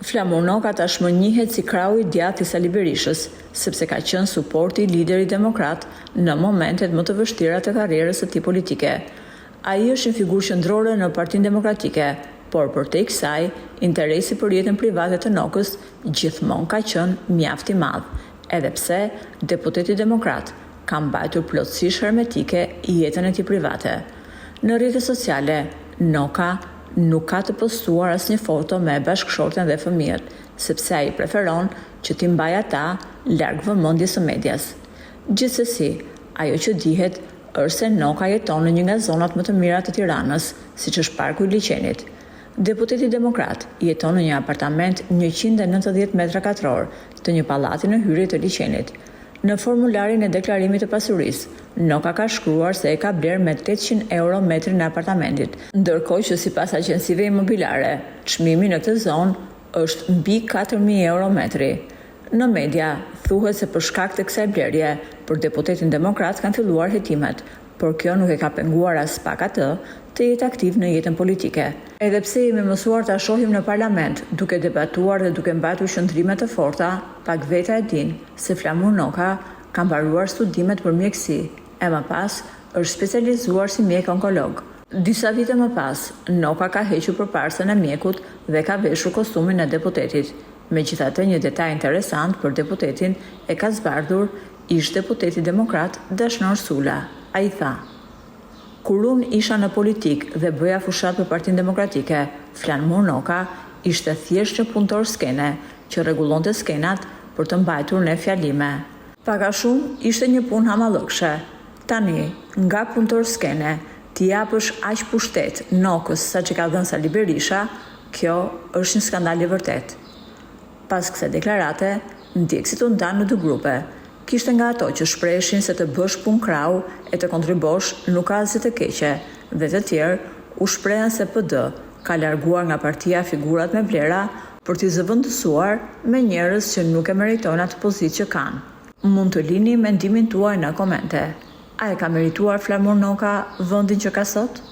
Flamur Noka tashmë njihet si krahu i djathtë i Sali Berishës, sepse ka qenë suporti i liderit demokrat në momentet më të vështira të karrierës së tij politike. Ai është një figurë qendrore në Partinë Demokratike, por përtej kësaj, interesi për jetën private të Nokës gjithmonë ka qenë mjaft i madh, edhe pse deputeti demokrat ka mbajtur plotësisht hermetike jetën e tij private. Në rrjetet sociale, Noka nuk ka të postuar asnjë foto me bashkëshorten dhe fëmijët, sepse ai preferon që t'i mbajë ata larg vëmendjes së medias. Gjithsesi, ajo që dihet është se Noka jeton në një nga zonat më të mira të Tiranës, siç është Parku i Liqenit. Deputeti demokrat jeton në një apartament 190 metra katrorë të një pallati në hyrje të liqenit. Në formularin e deklarimit të pasurisë, Noka ka shkruar se e ka blerë me 800 euro metrin e apartamentit, ndërkohë që sipas agjencive imobiliare, çmimi në këtë zonë është mbi 4000 euro metri. Në media, thuhet se për shkak të kësaj blerje, për deputetin demokrat kanë filluar hetimet, por kjo nuk e ka penguar aspak atë të jetë aktiv në jetën politike. Edhe pse jemi mësuar ta shohim në parlament, duke debatuar dhe duke mbajtur qëndrime të forta, pak veta e dinë se Flamur Noka ka mbaruar studimet për mjekësi, e më pas është specializuar si mjek onkolog. Disa vite më pas, Noka ka hequr përparësen e mjekut dhe ka veshur kostumin e deputetit. Megjithatë një detaj interesant për deputetin e ka zbardhur ish-deputeti demokrat Dashnor Sula. Ai tha: Kur unë isha në politikë dhe bëja fushatë për Partinë Demokratike, Flamur Noka ishte thjesht një punëtor skene që rregullonte skenat për të mbajtur ne fjalime. Pak a shumë ishte një punë hamallëkshe. Tani, nga punëtor skene, t'i japësh aq pushtet Nokës sa ç'i ka dhënë Sali Berisha, kjo është një skandal i vërtetë. Pas kësaj deklarate, ndjekësit u ndanë në dy grupe. Kishte nga ato që shpreheshin se të bësh punë krahu e të kontribosh nuk ka asgjë të keqe dhe të tjerë u shprehën se PD ka larguar nga partia figurat me vlera për t'i zëvendësuar me njerëz që nuk e meritojnë atë pozitë që kanë. Mund të lini mendimin tuaj në komente. A e ka merituar Flamur Noka vendin që ka sot?